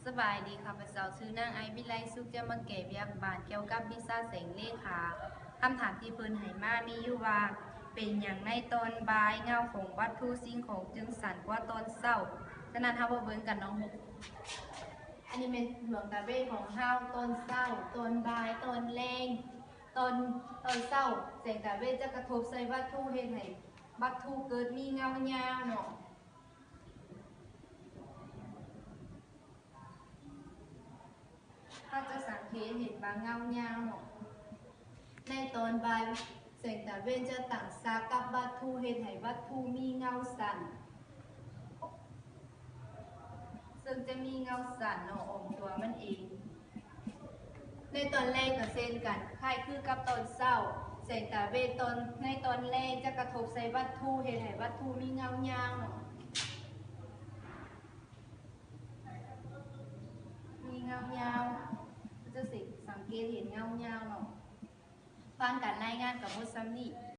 ສະບາຍດີ, ຂ້າພະເຈົ້າຊື່ນາງໄອວິໄລສຸກ ຈະມາແກ້ວຽກບ້ານກ່ຽວກັບວິຊາແສງເລຂາ. ຄຳຖາມທີ່ເພິ່ນໃຫ້ມາມີຢູ່ວ່າ ເປັນຫຍັງໃນຕອນບ່າຍເງົາຂອງວັດຖຸສິ່ງຂອງຈຶ່ງສັ້ນກວ່າຕອນເຊົ້າ? ສະນັ້ນເຮົາມາເບິ່ງກັນເນາະ. ອັນນີ້ແມ່ນດວງຕາເວັນຂອງເຮົາຕອນເຊົ້າ, ຕອນບ່າຍ, ຕອນແລງ, ຕອນ, ຕອນເຊົ້າ ແສງຕາເວັນຈະກະທົບໃສ່ວັດຖຸ ເຮັດໃຫ້ວັດຖຸເກີດມີເງົາຍາວເນາະ. ເຮົາຈະສັງເກດເຫັນວ່າເງົາຍາວເນາະ. ໃນຕອນບ່າຍ ແສງຕາເວັນຈະຕັ້ງສາກກັບວັດຖຸ ເຮັດໃຫ້ວັດຖຸມີເງົາສັ້ນ, ເຊິ່ງຈະມີເງົາສັ້ນເນາະ ອອມຕົວມັນເອງ. ໃນຕອນແລງກໍເຊັ່ນກັນ, ຄ້າຍຄືກັບຕອນເຊົ້າ, ແສງຕາເວັນຕອນ, ໃນຕອນແລງຈະກະທົບໃສ່ວັດຖຸ ເຮັດໃຫ້ວັດຖຸມີເງົາຍາວເນາະ. ມີເງົາຍາວ, ເຮົາຈະສັງເກດເຫັນເງົາຍາວເນາະ. ຟັງການລາຍງານກໍໝົດສ່ຳນີ້.